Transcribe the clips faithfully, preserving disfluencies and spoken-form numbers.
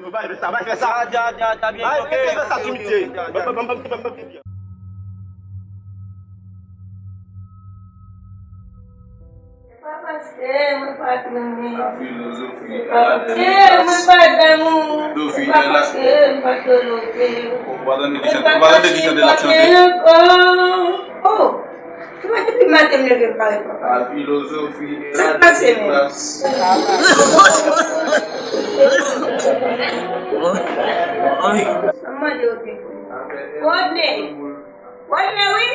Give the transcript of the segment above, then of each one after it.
Yo pa fè sa, pa fè sa. Dja, dja, dja, byen choke. Fè sa, timidye. Se pa paske mwen pa tounen. Se pa paske mwen pa damou. Se pa paske mwen pa dolote. Ou pa tande ki chante, ou pa tande ki chante l ap chante. Oh! Se pa depi maten m leve m pa wè papa. Sa k pase menm? Mwen mande Rodney. Rodney! Rodney, wi!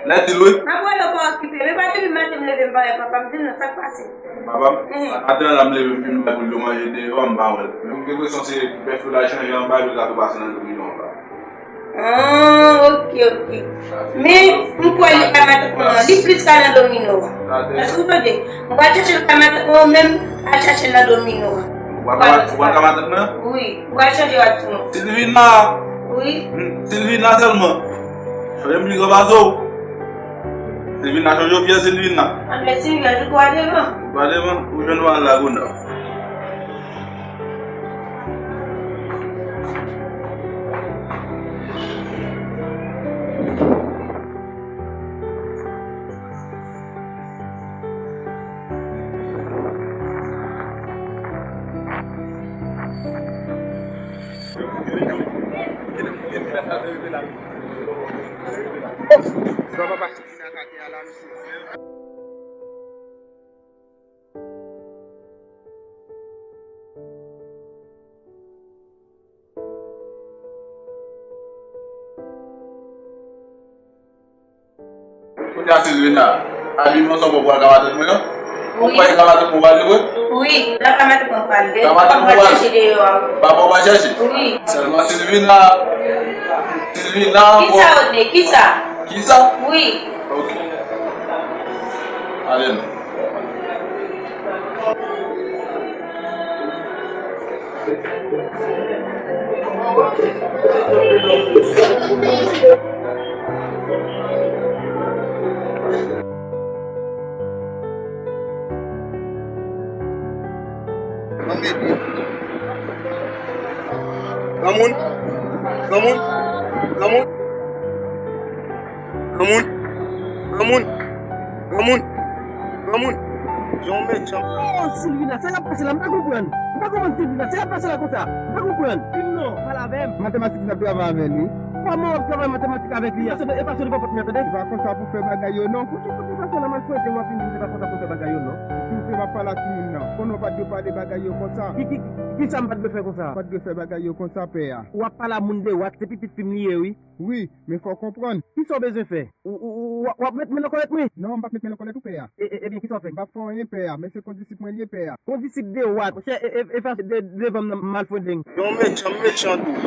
Lè di l wi. M ap rele w pa okipe. Men pa depi maten m leve m pa wè papa m, di m non, sa k pase? Papa m? Mhm. Maten an la m leve m vin bay pou l yo manje deyò, m pa wè l. Men m gen enpresyon se bèf yo la chanje anba epi l ka tou pase nan domino anba. Ah, ok, ok. Men, m kwè li ka matant mwen an. Li plis ka nan domino a. Èske w tande? M pral chèche l ka matant mwen an, ou menm al chèche l nan domino a. Ou pral ka matant mwen an? Wi, ou pral chanje rad sou mwen. Silvina! Wi. Hmm, Silvina sèlman. Chanje m li gran bato. Silvina, chanje w fyè Silvina. Anben, Silvina, jou kwa devan. Kwa devan, ou jwenn w al la, Gona. Kounye a Silvina, abiman sa w pran pou al ka matant mwen an? Ou pran ka matant mwen pral li vre? Wi, la ka matant mwen pral. Ka matant mwen pral chèche deyò a. Papa w pral chèche? Wi. Sèlman Silvina. Silvina. Kisa, Rodney? Kisa? Kisa? Wi. Ok. Ale non. Granmoun, granmoun, granmoun. Granmoun, granmoun, granmoun, granmoun. Yon mechan. Oh, Silvina, sa k ap pase la? M pa konprann. M pa konprann, Silvina, sa k ap pase la konsa? M pa konprann. Di m non, pale avè m. Matematik, n ap travay avè l, wi. Kòman w ap travay matematik avèk li a? Epa, epa, se li pa pot mwen, tande. Se pa konsa pou fè bagay yo, non. Ou se pot mwen, pase nan mal fwete, w ap vin di m se pa konsa pou fè bagay yo, non. Ou se pa pale a timoun nan. Konnen w pa t dwe pale bagay yo konsa. Ki, ki, ki sa m pa t dwe fè konsa? Pa t dwe fè bagay yo konsa, pè a. W ap pale a moun de wòt, se pitit fi m li ye, wi. Wi, men fò w konprann. Kisa w bezwen fè? Ou, ou, ou, w ap met men nan kòlèt mwen? Non, m p ap met men nan kòlèt ou, pè a. E, e, ebyen, kisa w ap fè? M p ap fè anyen, pè a, men se kondisip mwen li ye, pè a. Kondisip de wòt, monchè, e, e, efase de, devan m nan, malfondeng. Yon mechan, mechan tou.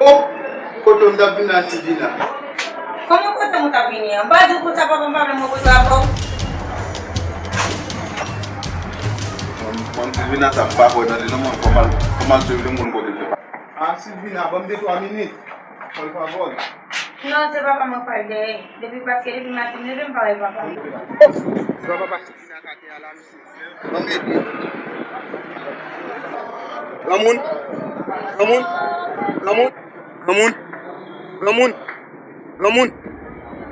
Oh! Kote m t ap vin la, Silvina? Kòman kote m t ap vini an? M pa di w konsa, papa m pa vle mwen kote avè w. Mwen, mwen, Silvina, sa m pa kwè nan li non, mwen, fò m al, fò m al swiv li, m konn kote l fè pa. Ah, Silvina, ban m de twa minit. Fò l pa vòlè. Non, se papa mwen k pral dèyè. Depi, paske depi maten m leve, m pa wè papa m. Oh! Se pa papa Silvina k atè a la, mesye. Granmoun, granmoun, granmoun, granmoun, granmoun, granmoun,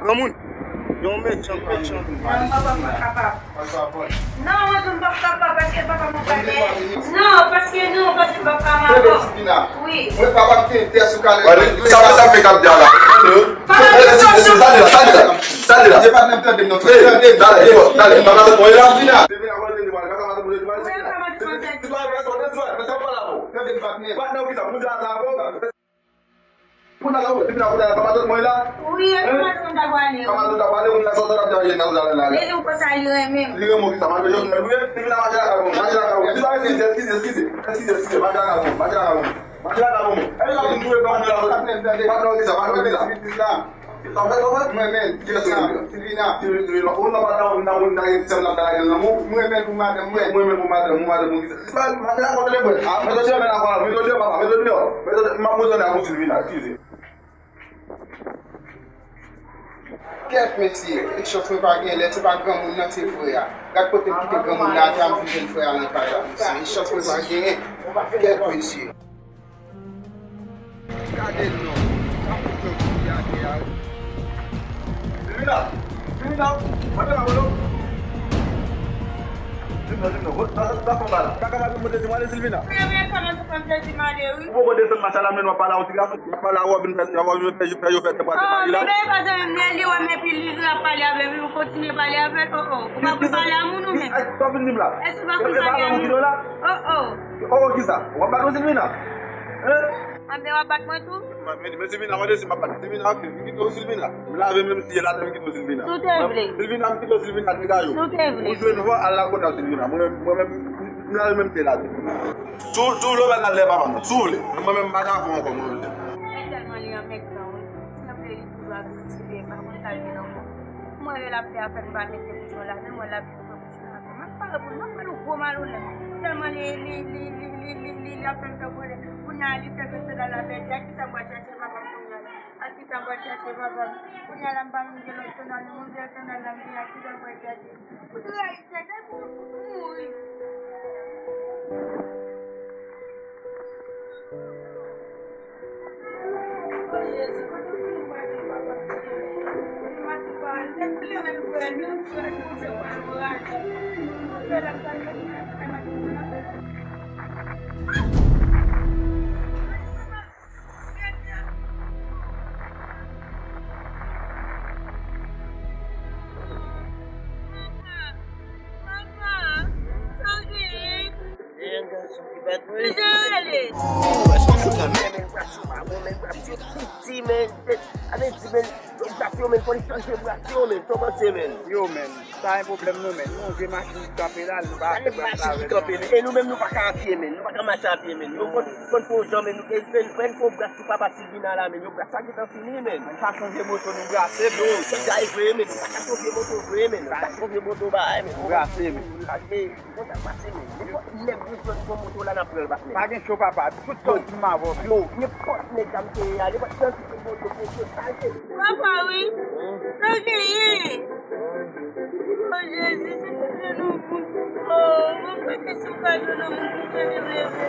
granmoun. Yon mechan, mechan. Non, papa m pa kapab. Non, mwen tou m p ap kapab paske papa m pa dèyè. Non, paske non, paske papa m avè w. Wi. Mwen papa m te entè sou kalè. Sa, sa fè k ap di a la. Papa m pa kapab. Sa li la, sa li la. Sa li la. Ye pa menm tande m non. Tande m. Dale, dale, dale. Papa m pa dèyè la. Wi, e pa matant mwen ta pale. Wi, e pa matant mwen ta pale, moun nan sòti ap di anyen nan la. Li di w konsa li renmen m. Li renmen w kisa, matant Jovenel, wi. Li vin la mache lakay moun, mache lakay moun. Eskize, eskize, eskize, eskize, eskize, mache lakay moun, mache lakay moun. Mache lakay moun. E la vin touye blan mwen la. Matant mwen kisa, matant mwen kisa. Mwen menm, Silvina. Silvina, ou nan pa nan moun nan moun nan gen ti sèm nan ta gen lanmou. Mwen menm pou madanm mwen. Mwen menm pou madanm, pou madanm mwen. Sa, madanm mwen telefòn. Ah, mwen te jwenn nan pala, mwen te jwenn papa, mwen te jwenn. Mwen te, m ap bezwen nan pou Silvina, eskize. Kèt mesye, e chans mwen pa gen, lè se pa granmoun nan se frè a. Gad kote m kite granmoun nan atè a, m vin jwenn frè a nan kay la mesye. E chans mwen pa genyen, kèt mesye. Gade l non. Silvina! Silvina! Mande la bolo. Silvina, Silvina, sa sa sa fè ba la. Kaka la pou mwen te di mande Silvina. Premye kòmanse pou mwen te di mande wi. Ou poko desann machala men w ap pale a yon ti gason. W ap pale a w ap vin fè w ap vin fè yo fè tèt pa tèt. Oh, men pa zanmi m, men li wè m epi li ap pale avè m, ou kontinye pale avè l, oh oh. Ou pa pou pale a moun ou menm. Sa w vin di m la? Èske w pa konn pale a moun? Oh oh. Oh, kisa? W ap bat yon Silvina? Hein? Anben w ap bat mwen tou? Men, men, men Silvina, mande si m ap bat Silvina, ok, m kite w Silvina. M lave menm si l atè, m kite w Silvina. Si w te vle. Silvina, m kite w Silvina, degaj ou. Si w te vle. Ou jwenn van, al lakòt a Silvina. Mwen menm, mwen menm, m lave menm si l atè. Si w, si w vle w mèt al dèyè papa m, si w vle. Mwen menm, m pa ka fè ankò, mwen menm. Mwen tèlman li anmèdan, wi. Si w vle, li toujou ap vin sou li, m pa konn sa l gen nan men. Mwen wè l ap fè afè m, m pa mete bouchon la, men mwen l ap vin fè bouchon la. M ap pale pou li, m ap pale yon gwo malonèt. Tèlman li, li, li ap fè m fè kòlè. Kounye a, li fè m sandal la pèdi. A kisa m pral chache papa m kounye a la? A kisa m pral chache papa m? Kounye a la, m pa menm gen lòt sandal, non, yon sèl sandal la m gen, a kisa m pral chache? Fout rayi sèk, e pou fout mouri. Piti, men. Avè di, men, yo bat yo, men, fò li chanje bras yo, men, kòmanse, men. Yo, men, pa gen pwoblèm, non, men. Nou gen machin ki kanpe la, nou pa. Gade machin ki kanpe, men. E nou menm, nou pa ka a pye, men. Nou pa ka mache a pye, men. Nou konn, konn fè yon jan, men, nou, men, men, fè yon bras sou papa Silvina la, men. Yo bras sa gentan fini, men. Nou pa chanje moto, nou brase, men. Yo, se sa e vre, men. Nou pa ka chanje moto vre, men. Nou pa ka chanje moto, bagay, men. Nou brase, men. Paske, Konsa pase, men. Nenpòt nèg nou jwenn pran moto la, n ap pran l, patnè. Pa gen cho, papa. Tout tan w di m avè w, men. Yo, nenpòt nèg la m te ye a, nenpòt kantite moto, mesye, sa ye. Papa, wi. Sa genyen? O Jezi, si m ka jwenn yon moun. O, mwen pa kwè si m ka jwenn yon moun pou fè m leve.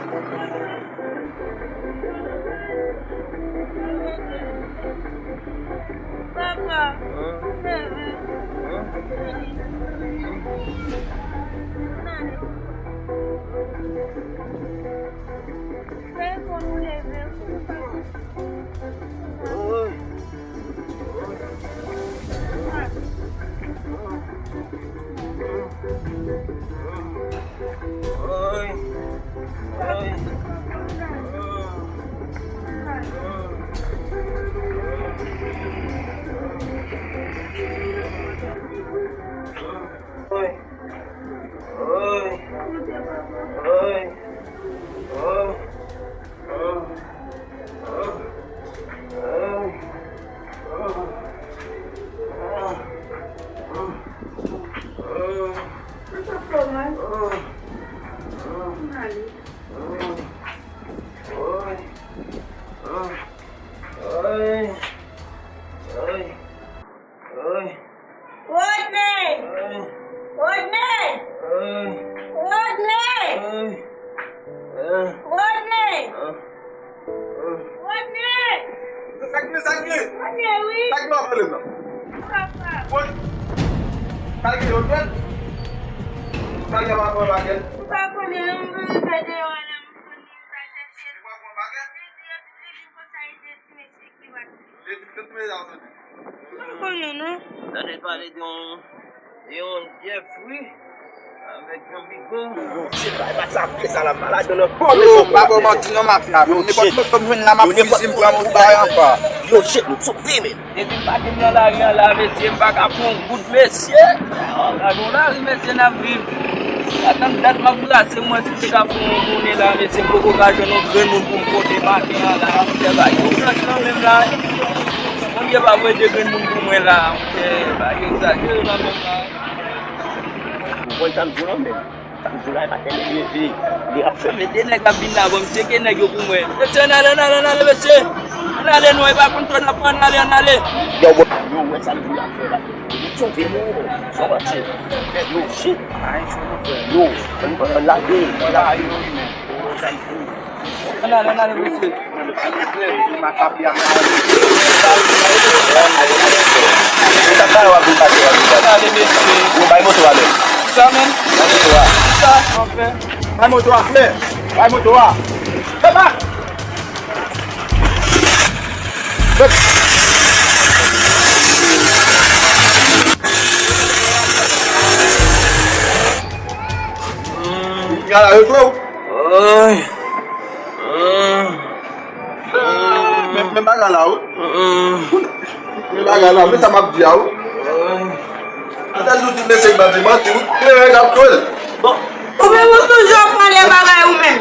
Papa, leve. Fè efò pou leve. Rodney! Rodney! Rodney! Rodney! Rodney! Sa k gen, sa k gen? Rodney, wi. Sa k gen w ap rele m nan? Papa. Woy. Sa k gen, Rodney? Sa k gen, papa, bagay? Ou pa konnen, non, m vin fè deyò a la, m konnen m pa chèche l. Ou pa pran bagay? Li di yo, li di konsa, li di ti mesye ki bat li. Li di ti mesye a soti. M pa konnen, non. Tande pale de yon, de yon Jeffrey avèk yon Bigo. Yo, shit, bay pa sa, pye sa la, malad, nan bon. Yo, m pa ba w manti non, mafya. Yo, nenpòt shit. Moto m jwenn la, m ap fizi, m pran pou bay anba. Yo, shit, nou soti, men. Depi m pa gen nan lari an la, mesye, m pa ka fè yon goud, mesye. Gade yon lari, mesye, n ap viv. Sa tann dat m ap brase, mwen tou te ka fè yon jounen la, mesye, m poko ka jwenn yon grenn moun pou m pote maten an la, monchè, ba yo chans kanmenm la. Bondye pa voye de grenn moun pou mwen la, monchè, ba yo egzajere kanmenm la. Ou konn sa m di w lan menm? Jou la e maten li leve, li ap fè. Mete nèg ap vin la, bon, m tcheke nèg yo pou mwen. Mesye, ann ale, ann ale, ann ale, mesye. Ann ale, non, e pa konn tò n ap pran, ann ale, ann ale. Yo, bon. Yo, wè sa l vin la fè la. Li sove nou. Sa w panse? Yo, shit. Yo, ann lage, ann lage. Ann ale, ann ale, mesye. Ann ale, mesye. Yo, bay moto a, menm. Sa menm? Bay moto a. Sa, anfen. Bay moto a, frè. Bay moto a. Fè bak. Gala, yo tou. Oy. Men, men bagay la, wi. Men bagay la, men sa m ap di a, wi. Atè nou di mesye bandi manti, wi. Kleren k ap touye l. Bon. Ou menm ou toujou ap pale bagay ou menm.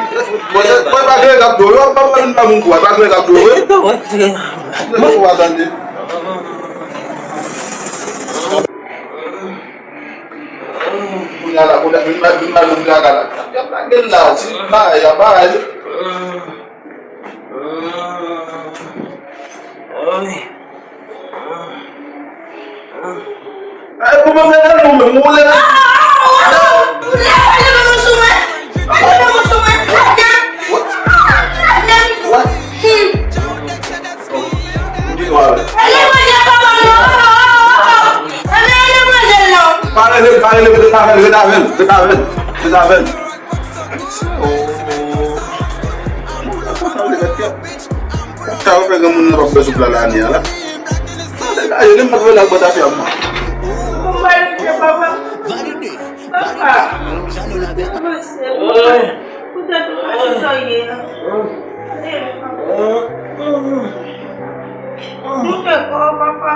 Bon, se, bon, e pa kleren k ap touye w, wi. W ap pale m pa moun kou, e pa kleren k ap touye w, wi. Kleren kou a tande. Kounye a la, kounye a, vin mal, vin mal, moun gaga la. Y ap lage l la, ti bagay, y ap bagay. Ay, pou mwen, mwen, mwen, mwen, mwen, mwen. What? What? Ou gen dwa ale. Ale manje papa m non. Ale, ale manje l non. Pa rele, pa rele, ret avè l, ret avè l, ret avè l, ret avè l. Oh. Sa yo fè granmoun nan p ap bwè sou pla lane a la. Sa degaje li, m pa t vle al bwè tafi a mwen. Ou pa rele papa. Papa. Papa, se pou tèt ou pase sa w ye a. Moute kò w, papa.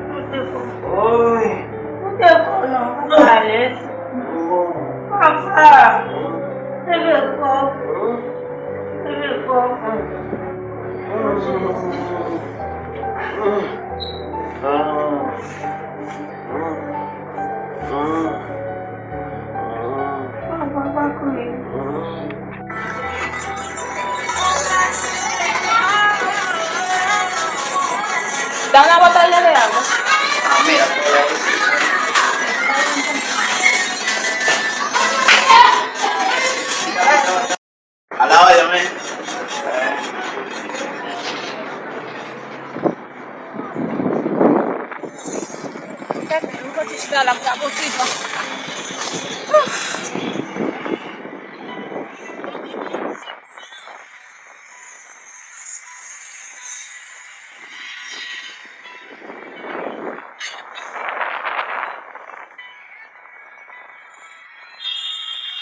Moute kò w. Moute kò w non, papa alèz. Papa, leve kò w. Leve kò w. Dam nan pa pral leve a, non. Ala wè yo men. Gade, yon kote chita la, m ka pran ti van. Ouf.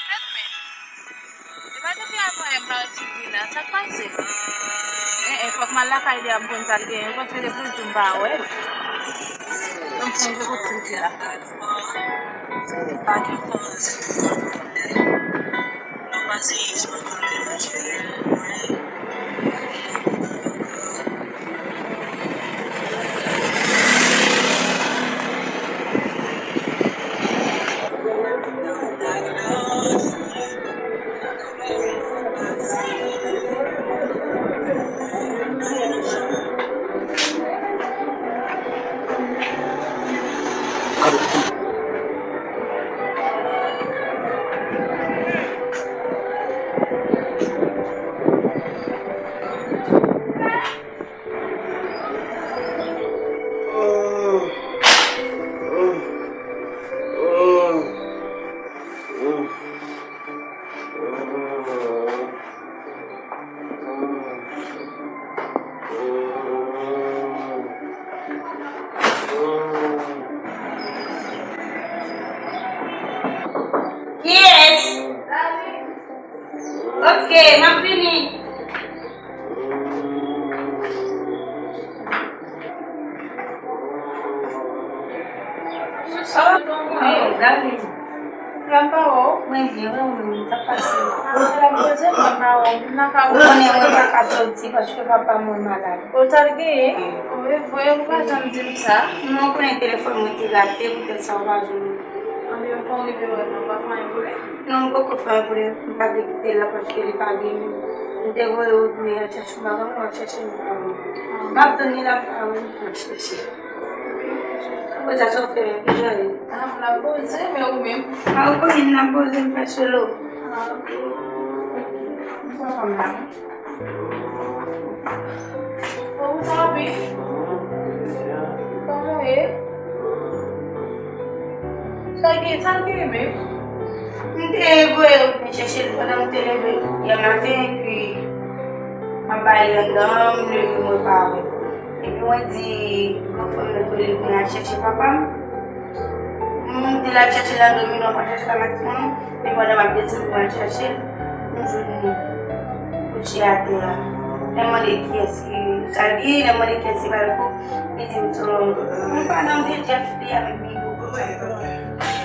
Tèt men. E pa depi avan yè m pa retire la, sa k pase? En, en, fòk m al lakay li a m konn sa l genyen, paske depi l di m pa wè l. Donk, se yon gwo kout sou l te la. Pa gen fòs. Kiyès? Ok, m ap vini. Sa va, tonton? Wi, Darline. Kòman w ye? Mwen byen, wi, ou menm, sa k pase? Mwen la poze, mwen pa wè w. Mwen pa ka. Ou konnen mwen pa ka soti paske papa mwen malad. Ou t al genyen? Wi. Wi, vre, ou pa janm di m sa. Non, ou konnen telefòn mwen te gate, poutèt sa ou pa jwenn mwen. Mwen pa fè anyen pou li. Non, m poko fè anyen pou li. M pa vle kite l la paske li pa vini. M te voye wout mwen al chèche madanm mwen, al chèche madanm mwen. M ap tann li la, m pa wè l, m ap chèche. Apre sa, sa w fè menm, ki jan ye? Ah, m ap poze, men ou menm? Ah, ou konnen m ap poze, m fè solo. Ah, ok. M pa konn la. Kòman w ye? Sa gen, sa gen menm? M te voye m chèche l pandan m te leve yè maten, epi m ap ale anndan, m leve mwen pa wè l. Epi mwen di granfrè m nan ki rele mwen al chèche papa m. M di l al chèche l nan domino, pa chèche pa matinman. Men pandan m ap desann pou m al chèche l, m jwenn li kouche atè a. Lè m mande kiyès ki sa l ye, lè m mande kiyès ki ba l kou, li di m se yon, yon padan m gen Jeff li avèk Bigo.